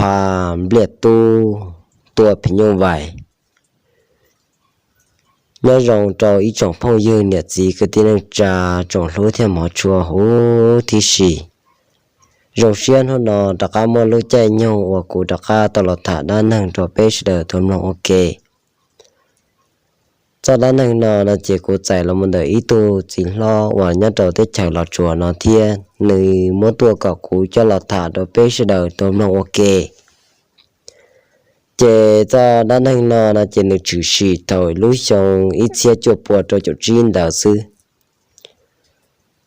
qha Npliaj Tub tua phim nyuj vais. Nyob zoo rau ib tsoom phooj ywg niam txiv kwv tij neej tsa, tsoom hlub thiab hmov tshua huv tib si. Zoo siab hnub no rov qab muaj lub caij nyoog uas kuv rov qab tau los tham dab neeg rau peb sawv daws tau mloog ua ke. Txoj dab neeg no no ces kuv txais los mus ntawm ib tug txiv hlob uas nyob rau teb chaws Los Tsuas no thiab, nws muab tuaj kom kuv coj los tham rau peb sawv daws tau mloog ua ke. Ces txoj dab neeg no no ces nws tshwm sim thaum lub xyoo ib txhiab cuaj pua rau caum tsib ntawd xwb.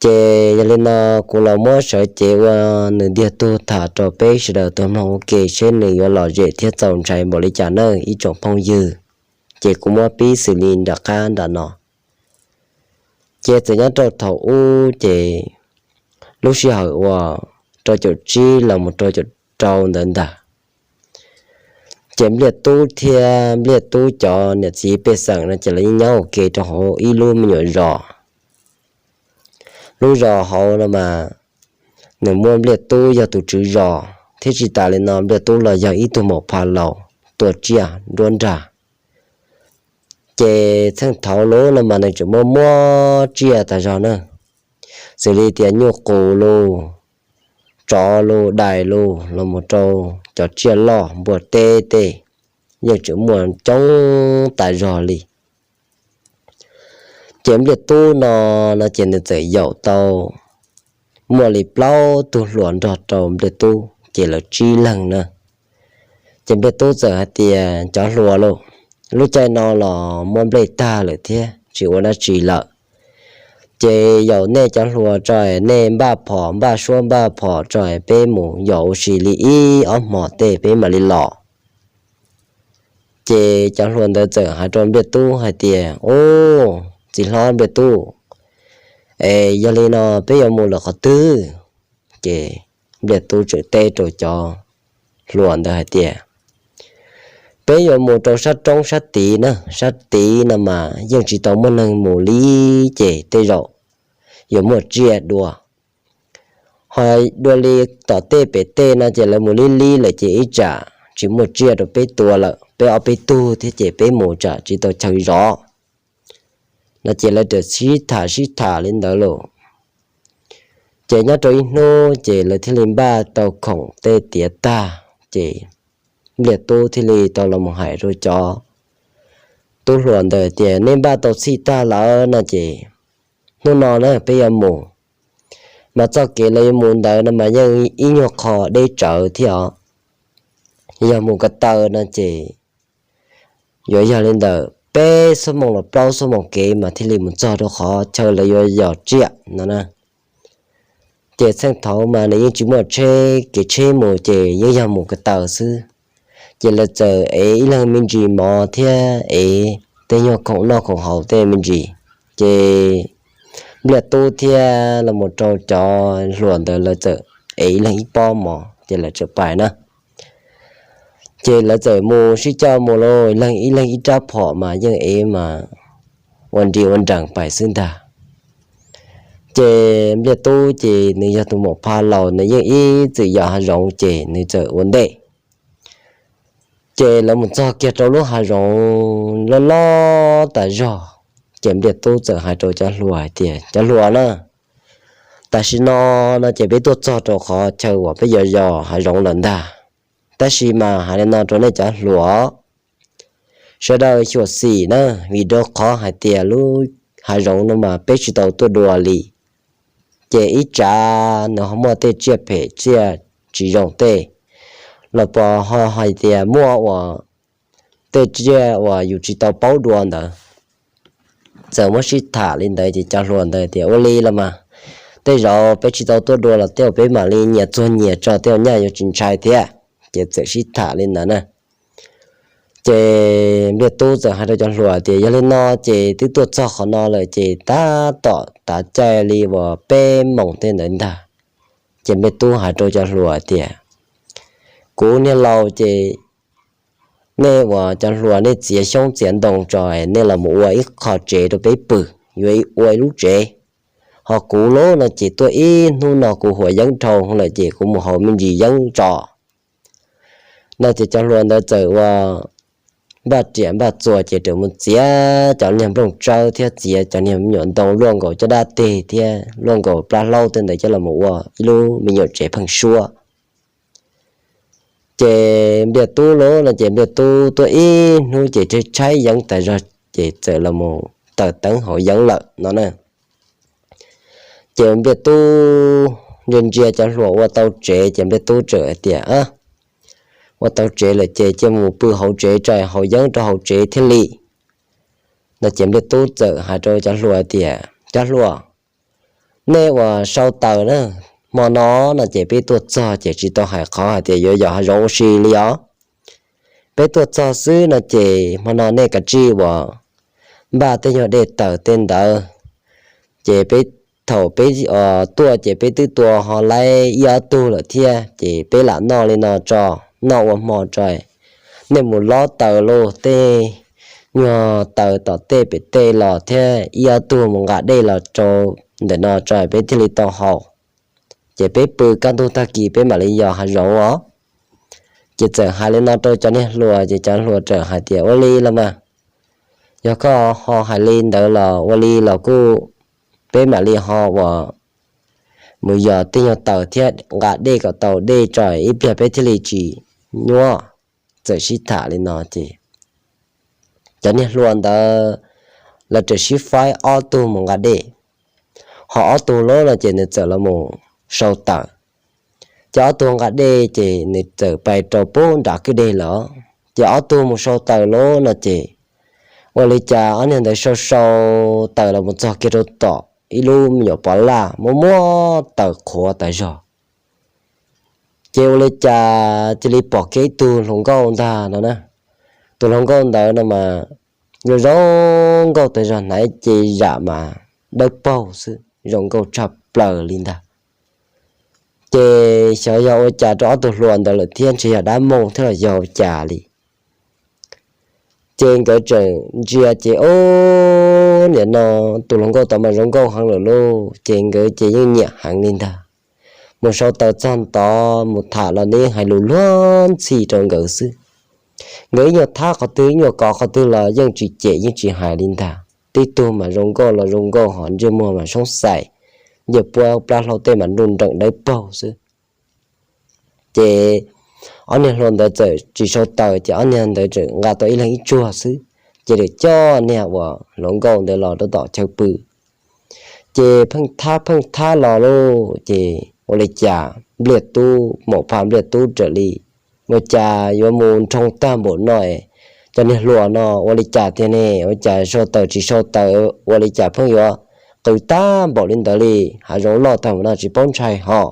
Ces yog li no kuv los muab sawv cev ua nws ntiag tug tham rau peb sawv daws tau mloog ua ke seb nws yuav lom zem thiab txaus ntshai npaum li cas nawb ib tsoom phooj ywg. Ces kuv muab pib xws li nram qab nram no. Ces txawm nyob rau thaum ub ces lub sij hawm uas rau caum tsib los mus rau caum rau ntawd ntag, ces Npliaj Tub thiab Npliaj Tub cov niam txiv pej xeem no ces lawv yeej nyob ua ke rau hauv ib lub me nyuam zos. Lub zos hauv no mas nws muaj Npliaj Tub yog tus tswv zos thiab tsis tas li no Npliaj Tub los yog ib tug maum pha laus tua tsiaj nruab nrag. Ces txheej thaud lub no mas nws tseem muaj muab tsiaj tas zog na, xws li tias nyuj qus lus, tsov lus, dais lus los mus rau cov tsiaj loj npua teb tej yeej tseem muaj coob tas zog li. Ces Npliaj Tub no no ces nws txawm yaum tau muaj li plaub tug hluas nrog rau Npliaj Tub ces lawv tsib leeg na. Ces Npliaj Tub txawm hais tias, cov hluas lauj, lub caij no los muab nplej tag lawm thiab tsis ua dab tsi lawm. Ces yaum nej cov hluas tso es nej npaj phom npaj suab npaj phom tso es peb mus yos ua si li ib ob hmos tej peb mam li los. Ces cov hluas ntawd txawm hais rau Npliaj Tub hais tias, ub, txiv hlob Npliaj Tub, es yog li no peb yuav mus lawm qhov twg? Ces Npliaj Tub txawm teb rau cov hluas ntawd hais tias, peb yuav mus rau sab roob sab tid na, sab tid no mas yeej tsis tau muaj neeg mus li, ces tej zaum yuav muaj tsiaj dua. Ho dua li tom tej pem tej no ces lawv mus lib lib lawm ces ib tsam tsis muaj tsiaj rau peb tua lawm, peb ob peb tug thiab ces peb mus tsam tsis tau chaw zov. No ces lawv txawm sib tham sib tham li ntawd lauj. Ces nyob rau ib hnub ces lawv thiaj li npaj tau khoom tej tiav tag, ces Npliaj Tub thiaj li tau los mus hais rau cov tub hluas ntawd tias, nej npaj tau txhij tag lawm no ces hnub no na peb yuav mus. Mas txoj kev lawv yuav mus ntawd no mas yeej ib nyuag qho deb tsawv thiab os. Yog mus ko taw no ces yuav yog li ntawm peb xuab moos los plaub xuab moos kev mas thiaj li mus txog rau qhov chaw lawv yuav yos tsiaj no na. Ces txheej thaud mas nws yeej tsis muaj tsheb, kev tsheb mus ces yeej yog mus ko taw xwb. Ces lawv txawm ev ib leeg me ntsis mov thiab ev tej nyuag khoom noj khoom haus tej me ntsis. Ces Npliaj Tub thiab los mus rau cov hluas ntawd lawv txawm ev ib leeg ib pob mov ces lawv txawm pais na. Ces lawv txawm mus sib coj mus lauj, leeg ib leeg ib rab phom mas yeej ev mas ua nri ua nrees pais xwb ntag. Ces Npliaj Tub ces nws yog tus maum pha laus, nws yeej ib txwm yos hav zoov ces nws txawm ua ntej. Ces lawv mus txog kiag rau lub hav zoov loj loj tas zog, ces Npliaj Tub txawm hais rau cov hluas hais tias, cov hluas na, tam sim no no ces peb tuaj txog rau qhov chaw uas peb yuav yos hav zoov lawm ntag. Tab sis mas hais li no rau nej cov hluas, sawv daws xyuam xim na, vim rau qhov hais tias lub hav zoov no mas peb tsis tau tuaj dua li. Ces ib tsam nws ho muaj tej tsiaj phem tsiaj tsis zoo tej, los pos ho hais tias muaj uas tej tsiaj uas yus tsis tau paub dua ntawd. Txawm muab sib tham li ntawd ces cov hluas ntawd tias, ua li los mas, tej zaum peb tsis tau tuaj dua los tej zaum peb mam li nyias txuag nyias tso, tej zaum nyaj yuav tsis ntshai thiab. Ces txawm sib tham li ntawd na. Ces Npliaj Tub txawm hais rau cov hluas tias, yog li no ces twb tuaj txog qhov no lawm ces tab tom tav caij li uas peb moos tej ntawd ntag. Ces Npliaj Tub hais rau cov hluas tias, kuv niag laus ces nej uas cov hluas nej txiav xyoob txiav ntoo tso, nej los mus ua ib qho tsev rau peb pw, yuav ua ib lub tsev. Ho kuv lub no ces tuaj ib hnub no kuv huam yeeb dhau lawm ces kuv mus haus me ntsis yeeb tso. No ces cov hluas ntawd txawm ua npaj riam npaj txuas ces txawm mus txiav cov niag nplooj tsawb thiab txiav cov niag me nyuam ntoo luaj nkaus caj dab teg thiab luaj nkaus plab hlaub tej ntawd coj los ua ib lub me nyuam tsev pheeb suab. Ces Npliaj Tub los no ces Npliaj Tub tuaj ib hnub ces tshaib yeeb tas zog ces txawm los taws teeb haus yeeb lawm no na. Ces Npliaj Tub ntsia ntsia cov hluas ua tau tsev ces Npliaj Tub txawm hais tias, ua tau tsev lawm ces cia mus pw hauv tsev tso, haus yeeb rau hauv tsev thiaj li. No ces Npliaj Tub txawm hais rau cov hluas tias, cov hluas, nej ua sau taws na, hmo no no ces peb tuaj txog ces tsis tau hais qhov hais tias yuav yos hav zoov ua si li os. Peb tuaj txog xwb no ces hmo no nej kav tsij ua npaj tej nyuag dej taws tej ntawd, ces peb, thaum peb tuaj ces peb twb tua ho laib ib ob tug lawm thiab ces peb lam noj li no tso, noj ua hmo tso. Nej mus lob taws los tej nyuag taws tom tej pem tej los thiab ib ob tug mus nqa dej los rau ntawm no tso peb thiaj li tau haus. Ces peb pw kaj ntug tag kis peb mam li yos hav zoov os. Ces txawm hais li no rau cov niag hluas ces cov hluas txawm hais tias, ua li los mas, yog koj ho hais li ntawd los ua li los kuj peb mam li ho ua mus yos tej nyuag taws thiab nqa dej kom tau dej tso ib pliag peb thiaj li tsis nyuaj. Txawm sib tham li no ces cov niag hluas ntawd lawv txawm sib faib ob tug mus nqa dej, ho ob tug lub no ces nws txawm los mus sau taws. Ces ob tug nqa dej ces nws txawm pais rau pub nram kwj deg lawm. Ces ob tug mus sau taws lub no ces ua li cas ob niag ntawd sau sau taws los mus txog kiag rau tom ib lub me nyuam pov laj muaj muab taws qhuav tas zog. Ces ua li cas cia li pom kiag ib tug hluas nkauj ntag no na. Tus hluas nkauj ntawd no mas zoo zoo nkauj tas zog, hnav cev zam mas dawb paug xwb, zoo nkauj tshaj plaws li ntag. Ces xyov yog ua cas rau ob tug hluas ntawd lawm thiab, ntshe yog dab moog thiab los yog ua cas li. Ces nkawd tseem ntsia ces ub, nim no tus hluas nkauj tod mas zoo nkauj heev lawm lauj, ces nkawd ces yeej nyiam heev li ntag. Mus sau taws txog ntawd mus tham los nws yeej hais lus luag ntxhi rau nkawd xwb. Nkawd ib nyuag thab qhov twg ib nyuag kov qhov twg los yeej tsis cem yeej tsis hais li ntag. Tib tug mas zoo nkauj los zoo nkauj ho ntsej muag mas soob xais, ncej puab plab hlau tej mas nruj nreem dawb paug xwb. Ces ob niag hluas ntawd txawm tsis sau taws ces ob niag ntawd txawm nqa tau ib leeg ib tsuag xwb, ces txawm coj niag uas hluas nkauj ntawd los rau tom chaw pw. Ces pheej thab pheej thab los lauj, ces ua li cas Npliaj Tub, maum phaj Npliaj Tub raws li ua cas yuav mus nroo tag npaum no, cov niag hluas no ua li cas tiag ne, ua cas sau taws tsis sau taws, ua li cas pheej yuav qw tag npaum li ntawd li, hav zoov loj tag npaum no tsis paub ntshai ho.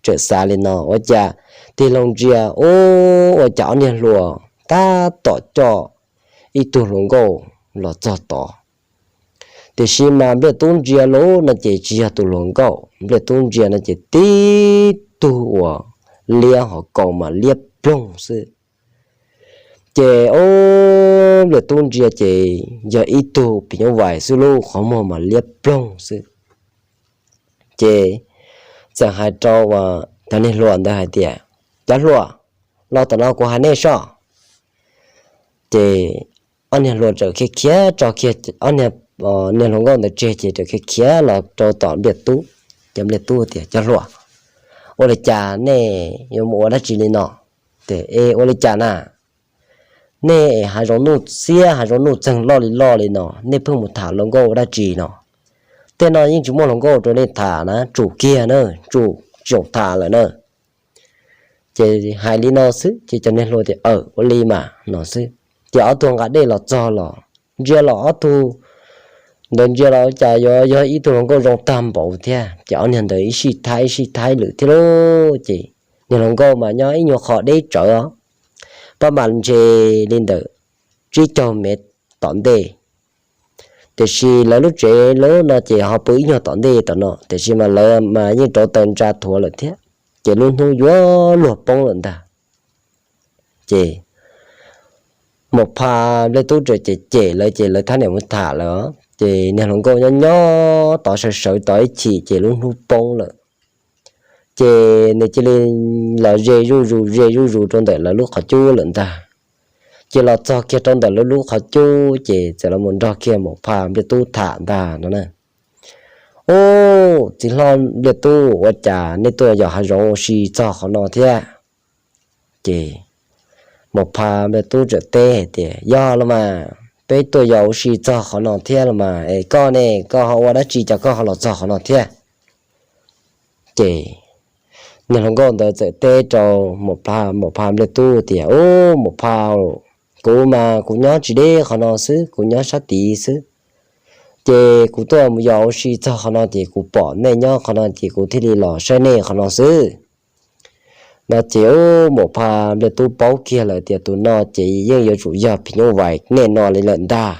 Txawm xav li no ua cas tig loo ntsia ub, ua cas ob niag hluas tab tom coj ib tug hluas nkauj los txog tod. Tiam sis mas Npliaj Tub ntsia lauj no ces tsis yog tus hluas nkauj, Npliaj Tub ntsia no ces tib tug uas liab hauv kaus mas liab ploog xwb. Ces ub, Npliaj Tub ntsia ces yog ib tug phim nyuj vais xwb lauj, qhov muag mas liab ploog xwb. Ces txawm hais rau uas cov niag hluas ntawd hais tias, cov hluas, los tom no kuv hais nej soj. Ces ob niag hluas txawm khiav khiav tso kiag ob niag hluas nkauj ntawd tseg ces txawm khiav khiav los rau tom Npliaj Tub. Ces Npliaj Tub tias, cov hluas, ua li cas nej yuav mus ua dab tsi li no? Ces, e, ua li cas na? Nej hav zoov nuj xiab hav zoov nuj txeeg loj li loj li no, nej pheej mus tham hluas nkauj ua dab tsi no? Tej no yeej tsis muaj hluas nkauj rau nej tham na, tsum kiag na, tsum tsis txhob tham lawm na. Ces hais li no xwb ces cov niag hluas tias, aw, ua li mas no xwb. Ces ob tug nqa dej los txog los ntsia los ob tug ntawd ntsia los cas yuav yog ib tug hluas nkauj zoo tag npaum thiab. Ces ob niag ntawd ib sij thaib ib sij thaib lwm thiab lauj. Ces niag hluas nkauj mas nyob ib nyuag qho deb tsawv os, pab mas ntshe li ntawm tsib caug mev tom ntej. Tiam sis lawv lub tsev lub no ces ho pw ib nyuag tom ntej tom no, tiam sis mas lawv mas yeej rauv taws ntsa thuav lawm thiab. Ces lub hnub yuav luag poob lawm ntag. Ces maum phaj Npliaj Tub txawm cem cem lawv ces lawv thab niam mus tham lawm. Ces niag hluas nkauj nyob nyob tod sawv sawv tod ib chim ces lub hnub poob lawm. Ces nws cia li los ze zuj zus ze zuj zus rau ntawm lawv lub qhov cub lawm ntag. Ces los txog kiag rau ntawm lawv lub qhov cub ces txawm los mus nrog kiag Maum Phas Npliaj Tub tham ntag no na. Ub, txiv hlob Npliaj Tub, ua cas nej tuaj yos hav zoov ua si txog qhov no thiab? Ces Maum Phas Npliaj Tub txawm teb hais tias, yog los mas, peb tuaj yos ua si txog qhov no thiab los mas, es koj ne, koj ho ua dab tsi cas koj ho los txog qhov no thiab? Ces niag hluas nkauj ntawd txawm teb rau Maum Phas Npliaj Tub tias, ub, Maum Phas, kuv mas kuv nyob tsis deb qhov no xwb, kuv nyob sab tid xwb. Ces kuv tuaj mus yos ua si txog qhov no ces kuv pom nej nyob qhov no ces kuv thiaj li los saib nej qhov no xwb. No ces ub, Maum Phas Npliaj Tub paub kiag lawm tias tus no ces yeej yuav tsum yog phim nyuj vais nej no li lawm ntag.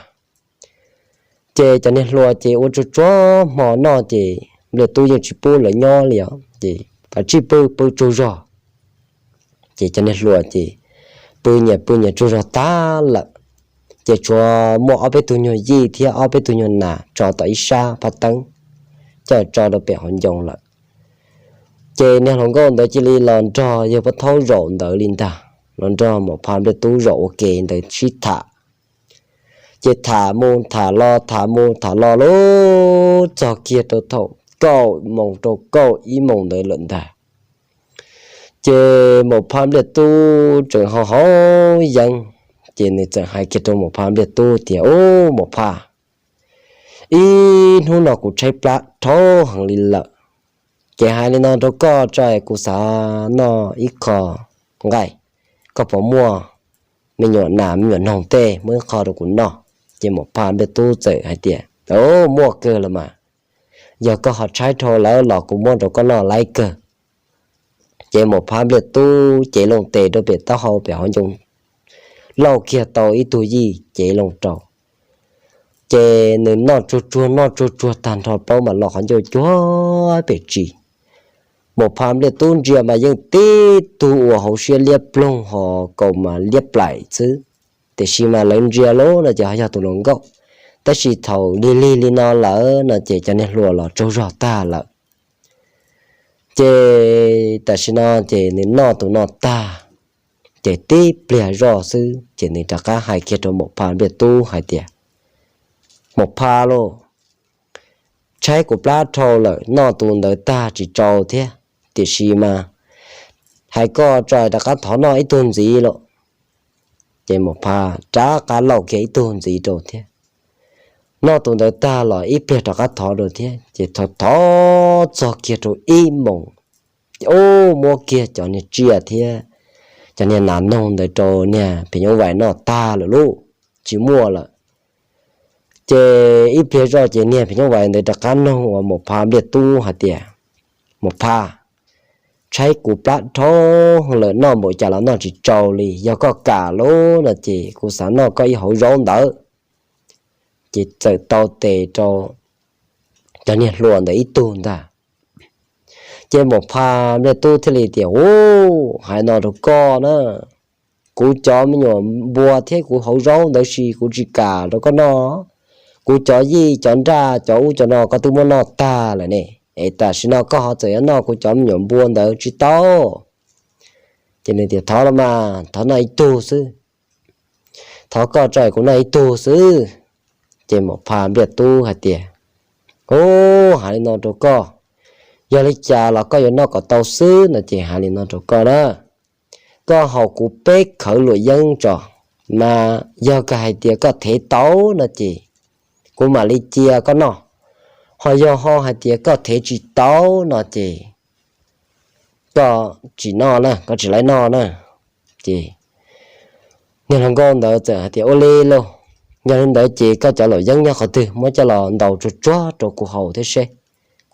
Ces cov niag hluas ces ua tsuag tsuag hmo noj ces Npliaj Tub yeej tsis pub lawv nyob li os, ces kav tsij pw pw tsaug zog. Ces cov niag hluas ces pw nyias pw nyias tsaug zog tag lawm. Ces tshuav muaj ob peb tug nyuag yij thiab ob peb tug nyuag nas tso tom ib sab phab teeb, coj tso rau pem hauv ncoo lawm. Ces niag hluas nkauj ntawd cia li los nrog yawg Paj Thaub zaum ntawd li ntag, los nrog Maum Phas Npliaj Tub zaum ua ke ntawd sib tham. Ces tham mus tham los tham mus tham los lub txog kiag rau thaum kaum moos rau kaum ib moos ntawd lawm ntag. Ces Maum Phas Npliaj Tub tseem haus haus yeeb, ces nws txawm hais kiag rau Maum Phas Npliaj Tub tias, ub, Maum Phas, ib hnub no kuv tshaib plab dhau heev li lawm. Ces hais li no rau koj tso, kuv xav noj ib qho nqaij, koj puas muaj me nyuam nas me nyuam noog tej, muab ib qho rau kuv noj? Ces Maum Phas Npliaj Tub txawm hais tias, muaj kawg los mas, yog koj ho tshaib dhau lawm los kuv muab rau koj noj laib kawg. Ces Maum Phas Npliaj Tub cev loo tes rau pem taub hau pem hauv ncoo, lauj kiag tau ib tug yij cev loo rau. Ces nws noj tsuag tsuag noj tsuag tsuag tag nrho plaub mas los qhov ncauj cuag pem tsis. Maum Phas Npliaj Tub ntsia mas yeej tib tug uas hauv siab liab ploog ho kaus mas liab plaim xwb, tiam sis mas lawv ntsia lub no ces ho yog tus hluas nkauj. Tab sis thaum lig lig li no lawm no ces cov niag hluas los tsaug zog tag lawm. Ces tam sim no ces nws noj tus no tag, ces tib pliag zoj xwb ces nws rov qab hais kiag rau Maum Phas Npliaj Tub hais tias, Maum Phas lauj, tshaib kuv plab dhau lawm, noj tus ntawd tag tsis tsau thiab, tiam sis mas hais koj tso rov qab thov noj ib tug ntxiv lauj. Ces Maum Phas rov qab lauj kiag ib tug ntxiv rau thiab. Noj tus ntawd tag los ib pliag rov qab thov rau thiab, ces thov thov txog kiag rau ib moos, ub, muab kiag cov niag tsiaj thiab cov niag nas noog ntawd rau niag phim nyuj vais noj tag lawm lauj, tsis muaj lawm. Ces ib pliag zoj ces niag phim nyuj vais ntawd rov qab noog uas Maum Phas Npliaj Tub hais tias, Maum Phas, tshaib kuv plab dhau lawm, noj npaum cas los noj tsis tsau li, yog koj kam lauj no ces kuv xav noj koj ib hauv zaub ntawd. Ces txawm tau tes rau cov niag hluas ntawd ib tug ntag. Ces Maum Phas Npliaj Tub thiaj li tias, ub, hais no rau koj na, kuv cov me nyuam npua thiab kuv hauv zaub ntawd sis kuv tsis kam rau koj noj. Kuv cov yij cov nraj cov ub cov no koj twb muab noj tag lawm ne, es tam sim no koj ho txawm yuav noj kuv cov me nyuam npua ntawd tsis tau. Ces nws tias, thov los mas, thov noj ib tug xwb, thov koj tso kuv noj ib tug xwb. Ces Maum Phas Npliaj Tub hais tias, ub, hais li no rau koj, yog li cas los koj yuav noj kom tau xwb no ces hais li no rau koj na, koj haus kuv peb khawv luam yeeb tso, mas yog koj hais tias koj thev tau no ces kuv mam li cia koj noj, ho yog ho hais tias koj thev tsis tau no ces koj tsis noj na, koj tsis laib noj na. Ces niag hluas nkauj ntawd txawm hais tias, ua li lauj, yog li ntawd ces koj cov luam yeeb nyob qhov twg muab coj los ntaus tsuag tsuag rau kuv haus thiab seb.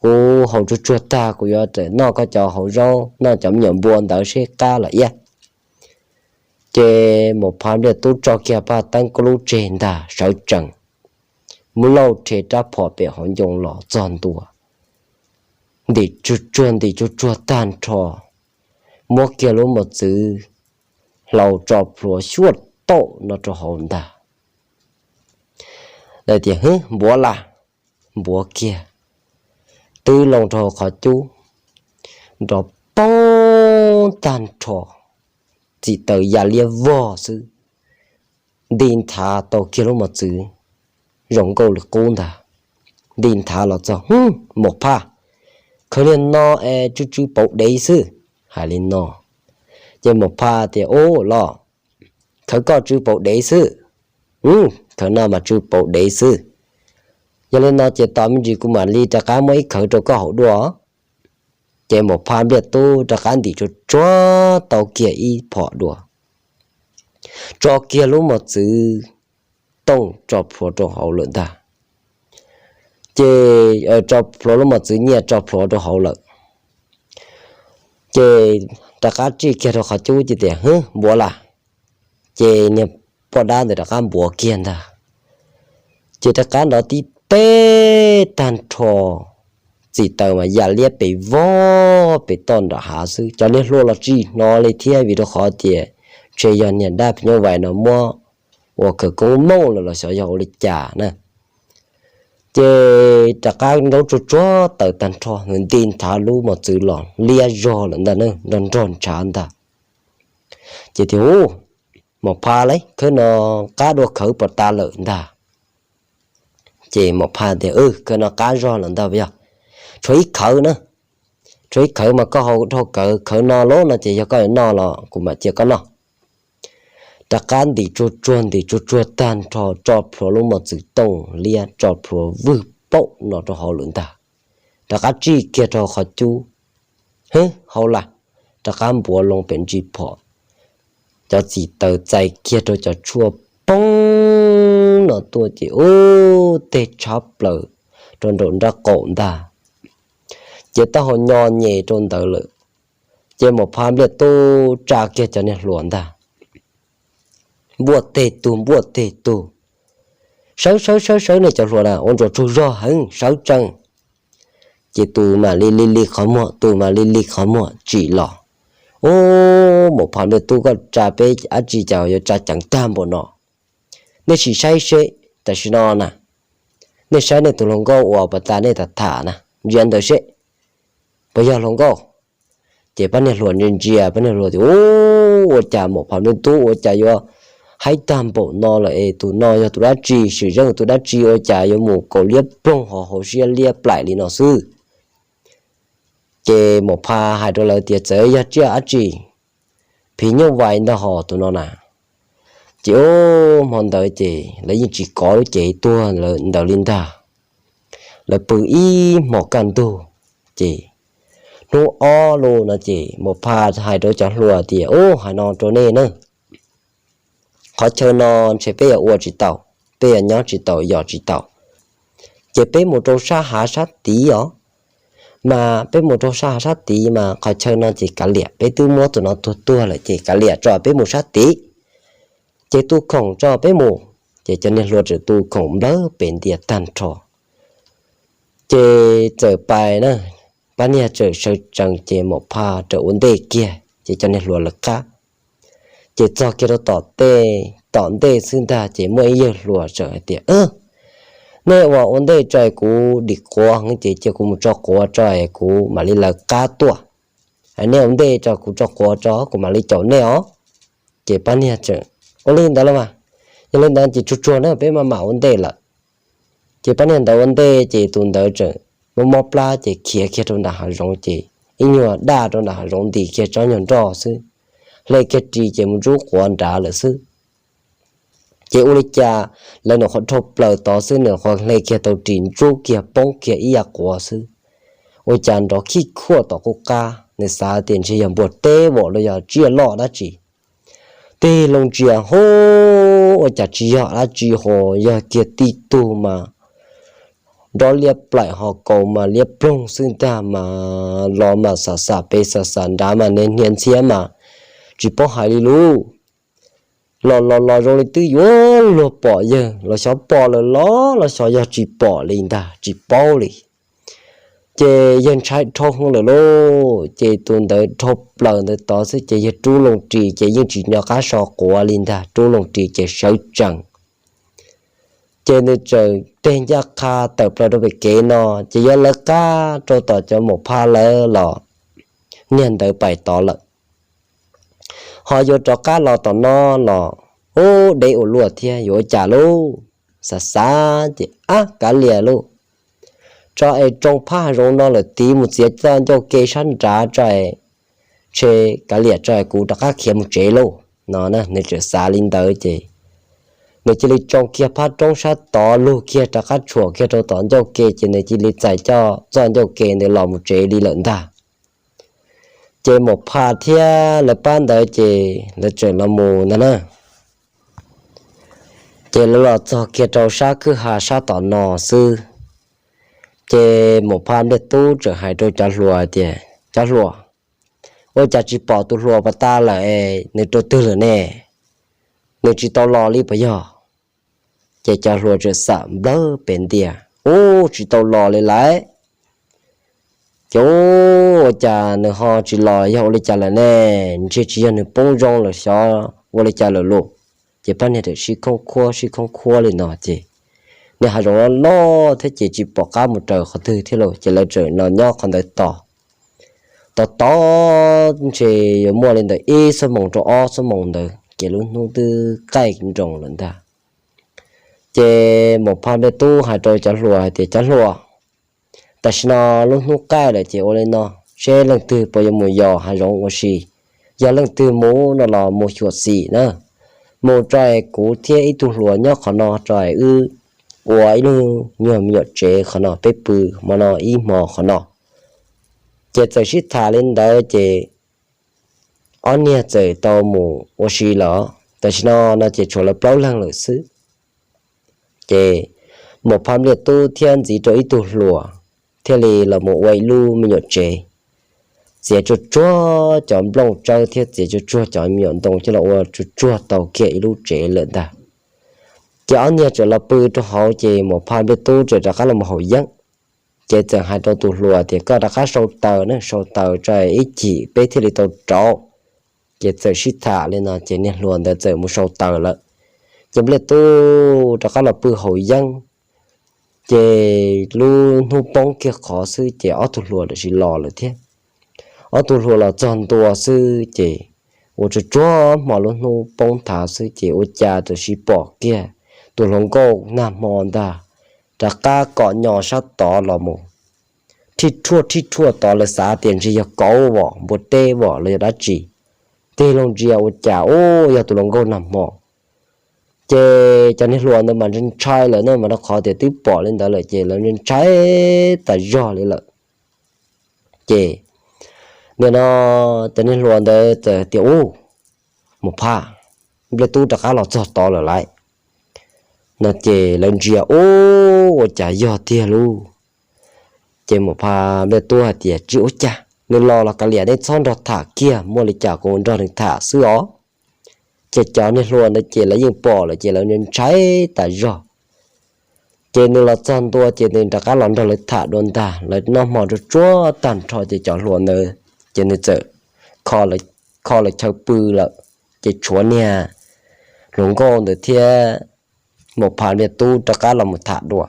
Kuv haus tsuag tsuag tag kuv yuav tawm noj koj cov hauv zaub, noj cov me nyuam npua ntawd seb qab los iab. Ces Maum Phas Npliaj Tub tso kiag paj teeb kub lub tseg ntag sawv tsees, muab lauj rhe rab phom pem hauv ncoo los txog ntua, ntim tsuag tsuag ntim tsuag tsuag tag nrho, muab kiag lub mos txwv hlau tso plhuav xyuaj tauj no rau hauv ntag. Lawv tias, hwb, npuav las, npuav kiag, twb loo rau qhov cub, nrov poob tag nrho, txim taws ya liab vog xwb. Nti nthav tau kiag lub mos txwv zoo nkauj li qub ntag. Nti nthav los txog, Hm, Maum Phaj, khawv niag no es tsw tsw pauv dev xwb, hais li no. Ces Maum Phaj tias, Ub los, khawv koj tsw pauv dev xwb. Khawv no mas tsw pauv dev xwb. Yog li no ces tos me ntsis kuv mam li rov qab muab ib khawv rau koj haus dua. Ces Maum Phaj Npliaj Tub rov qab ntim tsuag tsuag tau kiag ib phom dua, tso kiag lub mos txwv tooj tso plhuav rau hauv lawm ntag. Ces tso plhuav lub mos txwv nyiaj tso plhuav rau hauv lawm, ces rov qab tsij kiag rau qhov cub ces tias, Hwb, npuav las. Ces niag poj dab ntawd rov qab npuav kiag ntag. Ces rov qab nrov tib teb tag nrho, txim taws mas ya liab pes vog pes toj nram hav xwb. Cov niag hluas los tsis hnov li thiab vim rau qhov tias ntshe yog niag dab phim nyuj vais no muab ua khawv koob mooj lawm los xyov yog ua li cas na. Ces rov qab nraub tsuag tsuag taws tag nrho, nws nti nthav lub mos txwv los liab zog lawm ntag, nrog nrog ntshav ntag. Ces tias, Ub, Maum Phaj lauj, khawv no qab dua khawv pos tas lawm ntag. Ces Maum Phaj tias, Khawv no qab zog lawm ntag, yog tshuav ib khawv na, tshuav ib khawv mas koj haus dhau kawg, khawv no lauj no ces yog koj yuav noj los kuv mam cia koj noj. Rov qab ntim tsuag tsuag ntim tsuag tsuag tag nrho tso plhuav lub mos txwv tooj liab tso plhuav vwg paum no rau hauv lawm ntag. Rov qab tsij kiag rau qhov cub, Hwb, haus las. Rov qab npuav loo pem ntsis phom, cov txim taws txais kiag rau cov tshuaj poob no tuaj ces ub, teg tshab plaws rau nraum nraub qaum ntag. Ces taub hau nyo nyem rau ntawd lawm. Ces Maum Phaj Npliaj Tub tsa kiag cov niag hluas ntag, npuaj teg tug npuaj teg tug, Sawv sawv sawv sawv nej cov hluas na, ua ntsuas tsaug zog heev, sawv tsees. Ces tus mam li li li qhov muag, tus mam li li qhov muag tsim los, Ub, Maum Phaj Npliaj Tub, koj tsa peb dab tsi cas yuav tsa ceev tag npaum no? Nej sim saib seb tam sim no na, nej saib nej tus hluas nkauj uas pas tas nej tham tham na, ntsia ntawd seb puas yog hluas nkauj. Ces pab niag hluas ntsia ntsia, pab niag hluas tias, Ub, ua cas Maum Phaj Npliaj Tub ua cas yuav haib tag npaum no lawm es tus no yog tus dab tsi, sim zeej tus dab tsi ua cas yuav mus kaus liab ploog ho hauv siab liab plaim li no xwb? Ces Maum Phaj hais rau lawv tias, Txawm yog tsiaj dab tsi, phim nyuj vais ntag hos tus no na. Ces ub, hmo ntawd ces lawv yeej tsis kov lub cev tuag ntawd li ntag. Lawv pw ib hmos kaj ntug, ces hnub ob lub no ces Maum Phaj hais rau cov hluas tias, Ub, hais no rau nej na, qhov chaw no ntshe peb yuav ua tsis tau, peb yuav nyob tsis tau yos tsis tau. Ces peb mus rau sab hav sab tid os. Mas peb mus rau sab hav sab tid mas qhov chaw no ces kav liam, peb twb muab tus no tuag tuag lawm ces kav liam tso peb mus sab tid. Ces tu khoom tso peb mus. Ces cov niag hluas txawm tu khoom nplawg pem ntias tag nrho. Ces txawm pais na, pab niag txawm sawv tsees ces Maum Phaj txawm ua ntej kiag ces cov niag hluas lawv qab. Ces txog kiag rau tom tej, tom ntej xwb ntag ces muaj ib yawg hluas txawm hais tias, Nej ua ua ntej tso es kuv dim quav heev ces cia kuv mus tso quav tso es kuv mam li lawv qab tuaj. Nej ua ntej tso, kuv tso quav tso kuv mam li caum nej os. Ces pab niag txawm, Ua li ntawd los mas, yog li ntawd ces tsuag tsuag na peb maj mam ua ntej lawm. Ces pab niag ntawd ua ntej ces tus ntawd txawm mob mob plab ces khiav kiag rau nram hav zoov ces ib nyuag daj rau nram hav zoov ntim kiag tsob nyuag nroj xwb, hle kiag ris ces mus ntsub quav nrad lawm xwb. Ces ua li cas lawv nyuam qhuav dhau plaws tod xwb nyuam qhuav hle kiag tau ris ntsub kiag poob kiag ib yav quav xwb. Ua cas nrov khij khuaj tom qub qab, nws xav tias ntshe yog npua teb vom los yog tsiaj loj dab tsi. Tig loo ntsia hub, ua cas tsis yog dab tsi ho yog kiag tib tug mas nrov liab plaim ho kaus mas liab ploog xwb ntag mas los mas xam xam pem xam xam nrad mas hnia ntxhiab mas tsis paub hais li lub. Los los los zoo li twb yuav luag pom yawg los xyov pom lawm los los xyov yog tsis pom li ntag tsis paub li. Ces yawg ntshai dhau hwv lawm lauj, ces tus ntawd dhau plaws ntawd tod xwb ces yawg rub loo ris ces yeej tsis nco qab so quav li ntag, rub loo ris ces sawv tsees. Ces nws txawm teg ncaj qha tawm plaws rau pem kev no, ces yuav lawv qab rau tom cov Maum Phaj lawv los niag ntawd pais tod lawm. Ho yuav rov qab los tom no los, ub, deb ua luaj thiab, yuav ua cas lauj? Xav xav ces, ab, kav liam lauj, tso es tsoo phab hav zoov no lawm tiv mus txiav txoj ncauj ke sab nrad tso es, tshe, kav liam tso es kuv rov qab khiav mus tsev lauj no. Nws txawm xav li ntawd ces nws cia li tsoo kiag phab roob sab tod lug kiag rov qab tshuam kiag rau tom ncauj ke ces nws cia li txais coj txoj ncauj ke ntawd los mus tsev li lawm ntag. Ces Maum Phas thiab lawv pab ntawd ces lawv txawm los mus ntag na. Ces lawv los txog kiag rau sab kwj ha sab tom no xwb, ces Maum Phas Npliaj Tub txawm hais rau cov hluas hais tias, Cov hluas, ua cas tsis pom tus hluas pas tas lawm es nws rau twg lawm ne? Nws tsis tau los li puas yog? Ces cov hluas txawm xam nplawg pes ntias, Ub, tsis tau los li lawm. Ces ua cas nws ho tsis los, yog ua li cas lawm ne? Ntshe tsis yog nws poob zoo lawm xyov ua li cas lawm lauj. Ces pab niag txawm sib khoob khuab sib khoob khuab li no ces niag hav zoov loj loj thiab ces tsis pom qab mus raws qhov twg thiab lauj, ces lawv txawm los nyob qhov ntawd tos. Tos tos ntshe yuav muaj li ntawm ib xuab moos rau ob xuab moos ntawd ces lub hnub twb qaij nroos lawm ntag. Ces Maum Phas Npliaj Tub hais rau cov hluas hais tias, Cov hluas, tam sim no lub hnub qaij lawm ces ua li no, seb leej twg puas yuav mus yos hav zoov ua si. Yog leej twg mus no los mus xyuam xim na, mus tso es kuv thiab ib tug hluas nyob qhov no tso es wb ua ib lub nyuag me nyuam tsev qhov no, peb pw hmo no ib hmo qhov no. Ces txawm sib tham li ntawd ces ob niag txawm tau mus ua si lawm. Tam sim no no ces tshuav lawv plaub leeg lawm xwb. Ces Maum Phas Npliaj Tub thiab ntxiv rau ib tug hluas thiaj li los mus ua ib lub me nyuam tsev, txiav tsuag tsuag cov nplooj tsawb thiab txiav tsuag tsuag cov me nyuam ntoo coj los ua tsuag tsuag tau kiag ib lub tsev lawm ntag. Ces ob niag txawm los pw rau hauv ces Maum Phas Npliaj Tub txawm rov qab los mus haus yeeb. Ces txawm hais rau tus hluas tias, Koj rov qab sau taws na, sau taws tso ib chim peb thiaj li tau rauv. Ces txawm sib tham li no ces niag hluas ntawd txawm mus sau taws lawm. Ces Npliaj Tub rov qab los pw haus yeeb. Ces lub hnub poob kiag qhov xwb ces ob tug hluas tam sim los lawm thiab. Ob tug hluas los txog ntua xwb ces ua tsuag tsuag hmo lub hnub poob thav xwb ces ua cas tam sim pom kiag tus hluas nkauj nag hmo ntag, rov qab kom nyo sab tod los mus, rhij rhuaj rhij rhuaj tod, lawv xav tias ntshe yog kauv vom npua teb vom los yog dab tsi. Tig loo ntsia ua cas ub yog tus hluas nkauj nag hmo. Ces cov niag hluas ntawd mas ntshai ntshai lawm na, mas rau qhov tias twb pom li ntawd lawm ces lawv ntshai ntshai tas zog li lawm. Ces nim no cov niag hluas ntawd txawm tias, Ub, Maum Phas Npliaj Tub rov qab los txog tod lawm lauj no ces lawv ntsia, Ub, ua cas yog tiag lauj? Ces Maum Phas Npliaj Tub hais tias, Tsis ua cas, nws los los kav liam, nej txhob nrog tham kiag, muaj li cas kuv nrog nws tham xwb os. Ces cov niag hluas ntawd ces lawv yeej pom lawm ces lawv ntshai tas zog. Ces nws los txog ntua ces nws rov qab los nrog lawv tham dua ntag, lawv noj hmo tsuag tsuag tag nrho ces cov hluas ntawd ces nws txawm kho lawv chaw pw lawm. Ces tshuav niag hluas nkauj ntawd thiab Maum Phas Npliaj Tub rov qab los mus tham dua.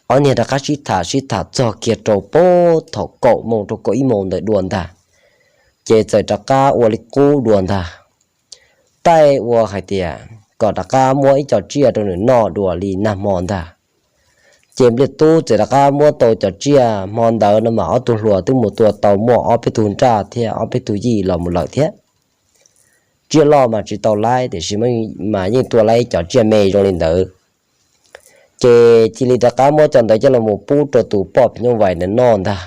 Ob niag rov qab sib tham sib tham txog kiag rau puag thaum kaum moos rau kaum ib moos ntawd dua ntag, ces txawm rov qab ua li qub dua ntag. Taij ua hais tias kom rov qab muab ib co tsiaj rau nws noj dua li nag hmo ntag. Ces Npliaj Tub txawm rov qab muab tau cov tsiaj hmo ntawd no mas ob tug hluas twb mus tua tau muaj ob peb tug nraj thiab ob peb tug yij los mus lawm thiab. Tsiaj loj mas tsis tau laib tiam sis mas yeej tua laib cov tsiaj me zoo li ntawd. Ces cia li rov qab muab cov ntawd coj los mus pub rau tus poj phim nyuj vais ntawd noj ntag.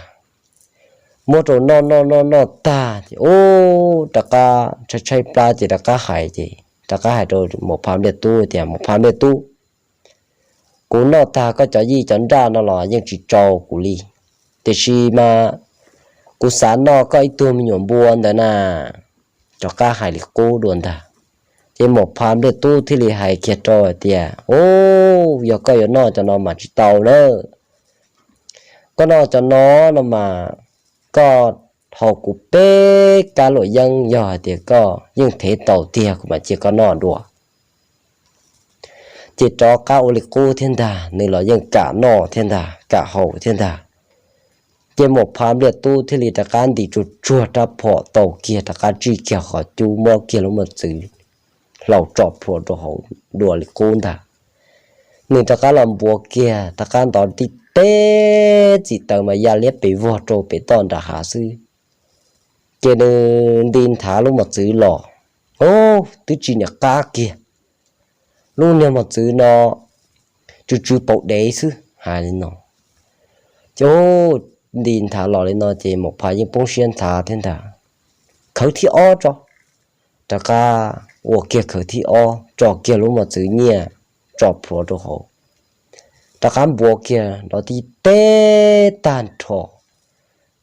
Muab rau noj noj noj noj tag ces ub rov qab tshaib tshaib plab ces rov qab hais ces rov qab hais rau Maum Phas Npliaj Tub tias, Maum Phas Npliaj Tub, kuv noj tag koj cov yij cov nraj no los yeej tsis tsau kuv li, tiam sis mas kuv xav noj koj ib tug me nyuam npua ntawd na. Rov qab hais li qub dua ntag. Ces Maum Phas Npliaj Tub thiaj li hais kiag rau hais tias, Ub, yog koj yuav noj cov no mas tsis tau na. Koj noj cov no no mas koj haus kuv peb kab luam yeeb, yog hais tias koj yeej thev tau tiag kuv mam cia koj noj dua. Ces rov qab ua li qub thiab ntag, nws los yeej kam noj thiab ntag, kam haus thiab ntag. Ces Maum Phas Npliaj Tub thiaj li rov qab ntim tsuag tsuag rab phom tau kiag, rov qab tsij kiag qhov cub muab kiag lub mos txwv hlau tso plhuav rau hauv dua li qub ntag. Nws rov qab los npuav kiag, rov qab ntov tib teb txim taws mas ya liab pes vog rau pem toj nram hav xwb. Ces nws nti nthav lub mos txwv los, o, twb tsis niam qab kiag, lub niag mos txwv no tsw tsw paus dev xwb, hais li no. Ces nti nthav los li no ces Maum Phas yeej poob siab nthav thiab ntag. Khawv thib ob tso, rov qab ua kiag khawv thib ob, tso kiag lub mos txwv nyiaj tso plhuav rau hauv, rov qab npuav kiag nrov tib teb tag nrho,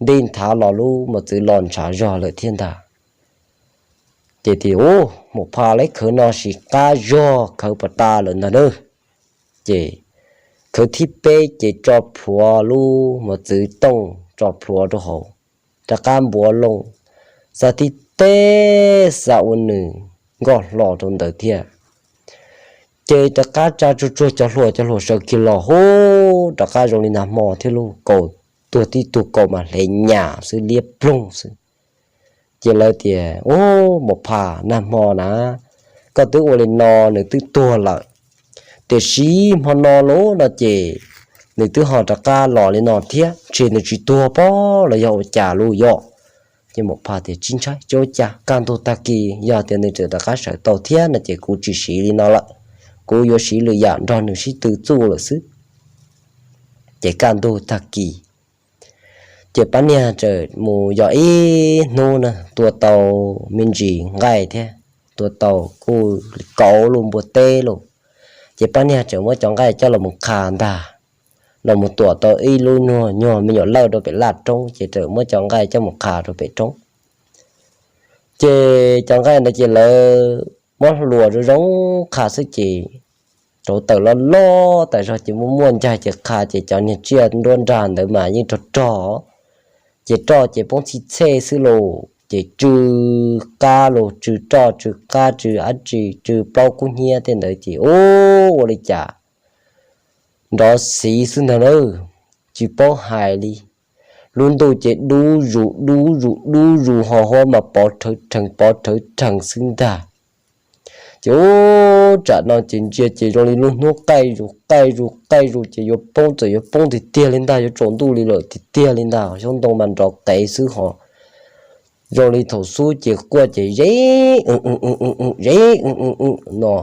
nti nthav los lub mos txwv los ntshav zog lawm thiab ntag. Ces tias, u, Maum Phas, lawv khawv no sis qab zog khawv pas tas lawm ntag na. Ces khawv thib peb ces tso plhuav lub mos txwv tooj tso plhuav rau hauv, rov qab npuav loo, xa tib teb xa ua nws nkoj hlo rau ntawd thiab. Ces rov qab tsa tsuag tsuag cov hluas, cov hluas sawv kiag los hub, rov qab zoo li nag hmo thiab lauj, kaus, tuag tib tug kaus mas hle nyam xwb, liab ploog xwb. Ces lawv tias, u, Maum Phas, nag hmo na koj twb ua li no nws twb tuag lawm, tiam sis hmo no lauj no ces nws twb ho rov qab los li no thiab, ntshe nws tsis tuag pob los yog ua cas lauj yom? Ces Maum Phas tias, tsis ntshai, tsis ua cas, kaj ntug tag kis yog tias nws tseem rov qab sawv tau thiab no ces kuv tsis siv li no lawm, kuv yuav siv lwm yam nrog nws sib tw txuj lawm xwb. Ces kaj ntug tag kis ces pab niag txawm mus yos ib hnub na, tua tau me ntsis nqaij thiab, tua tau kuj li kauv lub npua teb lauj. Ces pab niag txawm muab cov nqaij coj los mus qha ntag, los mus tuam tau ib lub nyuag me nyuam lawj rau pem laj roob, ces txawm muab cov nqaij coj mus qha rau pem roob. Ces cov nqaij ntawd ces lawv muab hluas zoo zoo qha xwb ces rauv taws loj loj tas zog ces muaj muaj ncaig ces qha ces cov niag tsiaj nruab nrag ntawd mas yeej rog rog, ces roj ces poob txhij txhej xwb lauj, ces tsw qab lauj, tsw roj tsw qab tsw dab tsi, tsw plaub kub hnyiab tej ntawd ces ub, ua li cas nrov xiv xwb ntag na, tsis paub hais li. Lub ntuj ces dub zus dub zus dub zus, ho huab mas pov rhawv rhees pov rhawv rhees xwb ntag. Ces ub, tsam no ces ntsia ces zoo li lub hnub qaij zus qaij zus qaij zus ces yuav poob, txawm yuav poob tiag tiag li ntag, yuav tsaus ntuj li lawm tiag tiag li ntag. Xyoob ntoo mas nrov qev xwb ho zoo li thaum xub ces quaj ces zeb zeb no.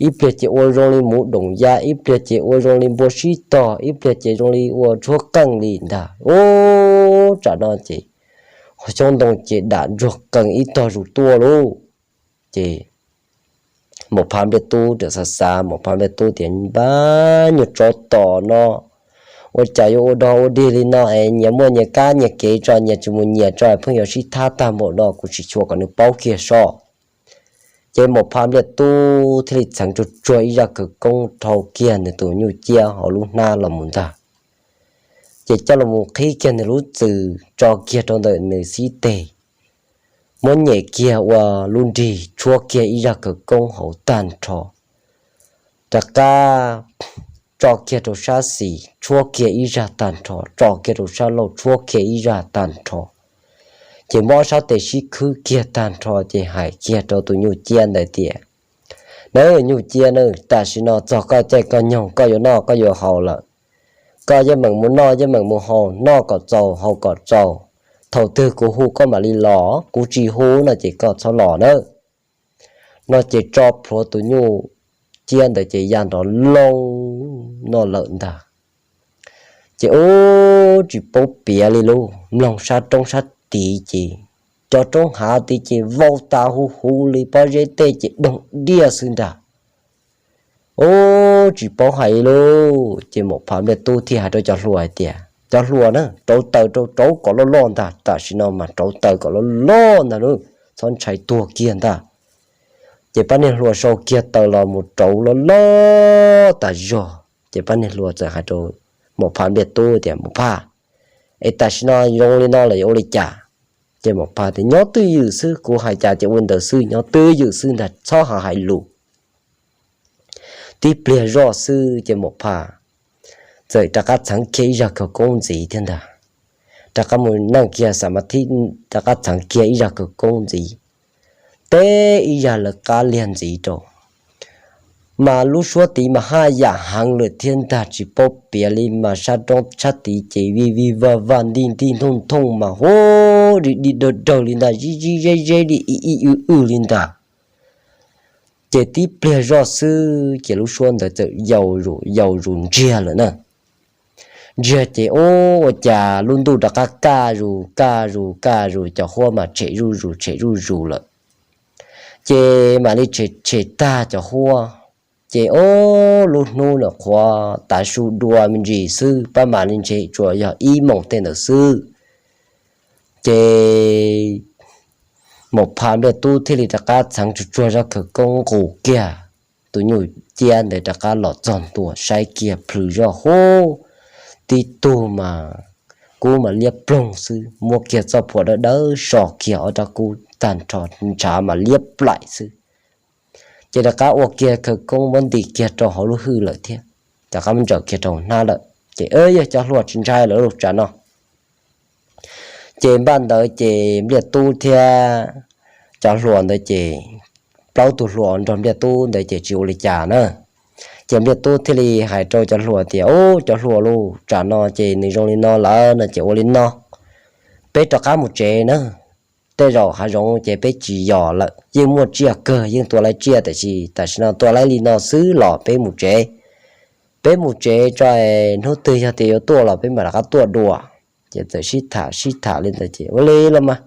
Ib pliag ces ua zoo li muv doom ya, ib pliag ces ua zoo li npua sib tog, ib pliag ces zoo li ua tshuab qeej li ntag. Ub, tsam no ces xyoob ntoo ces dam ntsuag qees ib tog zus tuaj lauj. Ces Maum Phas Npliaj Tub txawm xav xav, Maum Phas Npliaj Tub tias, npab nyuag tsov tom no, ua cas yuav ua dog ua dig li no es nyias muaj nyias kab nyias kev tso, nyias tsis mus nyias tso, pheej yuav sib thab tag npaum no, kuv tsis xyuas kom nws paub kiag so. Ces Maum Phas Npliaj Tub thiaj li txheev tsuag tsuag ib zaj khawv koob, rhau kiag nws tus nyuj ciab hauv lub hnab los mus ntag. Ces coj los mus qhib kiag nws lub txwm tso kiag rau ntawm nws xib teg, muab nyem kiag ua lub nrig tshuab kiag ib zaj khawv koob hauv tag nrho, rov qab tso kiag rau sab xis tshuab kiag ib zaj tag nrho, tso kiag rau sab laug tshuab kiag ib zaj tag nrho. Ces muab sab tes sib khwb kiag tag nrho ces hais kiag rau tus nyuj ciab ntawd tias, na nyuj ciab na, tam sim no txog koj caij koj nyoog, koj yuav noj koj yuav haus lawm. Koj yeej meem mus noj yeej meem mus haus, noj kom txaus haus kom txaus. Thaum twg kuv hu koj mam li los, kuv tsis hu no ces koj txhob los nawb. No ces tso plhuav tus nyuj ciab ntawd ces ya nrov loo no lawm ntag. Ces ub, tsis paub piav li lauj, mloog sab roob sab tid ces cov roob hav tid ces vau tas huv huv li, pob zeb tej ces doog diaj xwb ntag. Ub, tsis paub hais li lauj. Ces Maum Phas Npliaj Tub thiaj hais rau cov hluas hais tias, cov hluas na, rauv taws rau, rauv kom loj loj ntag, tam sim no mas rauv taws kom loj loj ntag lauj, txhob ntshai tuag kiag ntag. Ces pab niag hluas sau kiag taws los mus rauv loj loj tas zog. Ces pab niag hluas txawm hais rau Maum Phas Npliaj Tub tias, Maum Phas, es tam sim no zoo li no lawm yuav ua li cas? Ces Maum Phas tias, nyob twj ywm xwb, kuv hais cas ces ua li ntawd xwb, nyob twj ywm xwb ntag, txhob hais lus. Tib pliag zoj xwb ces Maum Phas txawm rov qab txheev kiag ib zaj khawv koob ntxiv thiab ntag. rov qab mus neej kiag xam ma thib, rov qab txheev kiag ib zag khawv koob ntxiv, teb ib zag lawv qab liag ntxiv rau. Mas lub suab tid mas haj yam heev lawm thiab ntag, tsis paub piav li mas sab roob sab tid ces vij vij vaj vaj ntij ntij ntooj ntooj mas hu, dim dim dawg dawg li ntag, zib zib zeb zeb li ib ib w w li ntag. Ces tib pliag zoj xwb ces lub suab ntawd txawm yau zus yau zus ntsiag lawm na. Ntsiag ces ua cas lub ntuj rov qab kaj zus kaj zus kaj zus, cov huab mas tshem zuj zus tshem zuj zus lawm. Ces mam li tshem tshem tag cov huab, ces ua lub hnub ntawd qhuav tav su dua me ntsis xwb, pab mam li ntshe tsuas yog ib moos tej ntawd xwb. Ces Maum Phas Npliaj Tub thiaj li rov qab txheev tsuag tsuag zaj khawv koob nqus kiag tus nyuj ciab ntawd rov qab los txog ntua saib kiag plhws zoj hub, tib tug mas kub mas liab ploog xwb, muab kiag txoj phuam dawb dawb so kiag ob rab kub tag nrho, ntshav mas liab plaim xwb. Ces rov qab ua kiag khawv koob muab ntim kiag rau hauv lub hwj lawm thiab, rov qab muab ntsaws kiag rau hnab lawm. Ces yog cov hluas tsis ntshai lawm lub tsam no. Ces npaj ntawd ces Npliaj Tub thiab cov hluas ntawd ces plaub tug hluas nrog Npliaj Tub ntawd ces tsis ua li cas na. Ces Npliaj Tub thiaj li hais rau cov hluas tias, Ub, cov hluas, lub tsam no ces nws zoo li no lawm no ces ua li no, peb rov qab mus tsev na. Tej zaum hav zoov ces peb tsis yos lawm, yeej muaj tsiaj kawg, yeej tua laib tsiaj, tiam sis tam sim no tua laib li no xwb los peb mus tsev. Peb mus tsev tso, hnub twg yog tias yuav tuaj los peb mam rov qab tuaj dua. Ces txawm sib tham sib tham li ntawd ces ua li los mas,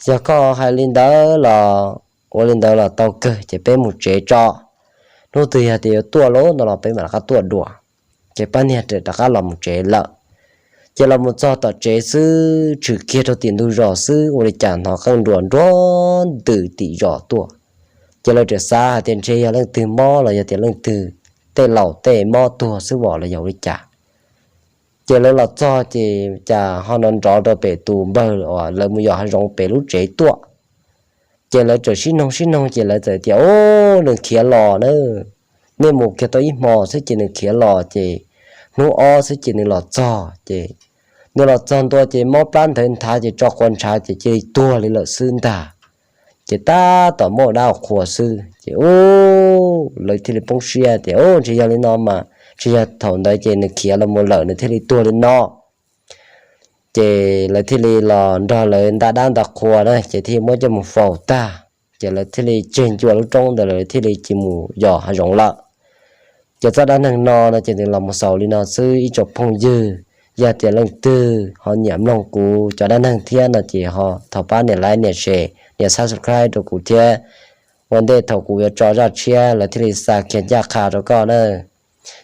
yog koj hais li ntawd los ua li ntawd los tau kawg, ces peb mus tsev tso. Hnub twg yog tias yuav tuaj lawm no los peb mam rov qab tuaj dua. Ces pab niag rov qab los mus tsev lawm. Ces los mus txog tom tsev xwb, tshwm kiag rau tim ntug zos xwb, ua li cas hnov qeej nruas nruab ntws tim zos tuaj. Ces lawv txawm xav hais tias ntshe yog leej twg mob los yog tias leej twg tej laus tej mob tuag xwb vos los yog ua li cas. Ces lawv los txog ces cas ho nrov nrov rau pem tus npawg uas lawv mus yos hav zoov pem lub tsev tuaj. Ces lawv txawm sib noog sib noog ces lawv txawm tias, Ub, nws khiav los na. Nej mus kiag tau ib hmo xwb ces nws khiav los, ces hnub ob xwb ces nws los txog, ces nws los txog ntua ces mob plab nthawv nthav ces tso quav ntshav ces cia li tuag li lawm xwb ntag. Ces tab tom muaj dab qhuas xwb ces ub, lawv thiaj li poob siab tias, Ub, ntshe yog li no mas, ntshe yog thaum ntawd ces nws khiav los mus lawm nws thiaj li tuag li no. Ces lawv thiaj li los nrog lawv nta dab nta qhua na, ces thiaj muab coj mus faus tag. Ces lawv thiaj li tseg ncua lub roob ntawd, lawv thiaj li cia mus yos hav zoov lawm. Ces txoj dab neeg no no ces nws los mus xaus li no xwb ib tsoom phooj ywg. Yog tias leej twg ho nyiam mloog kuv cov dab neeg thiab no ces ho thov pab nias like, nias share, nias subscribe rau kuv thiab. Ua ntej thaum kuv yuav tso zaj tshiab lawv thiaj li xa kiag ncaj qha rau koj na.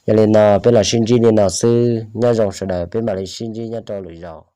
Yog li no peb los sib ntsib li no xwb, nyob zoo sawv daws, peb mam li sib ntsib nyob rau lwm zaus.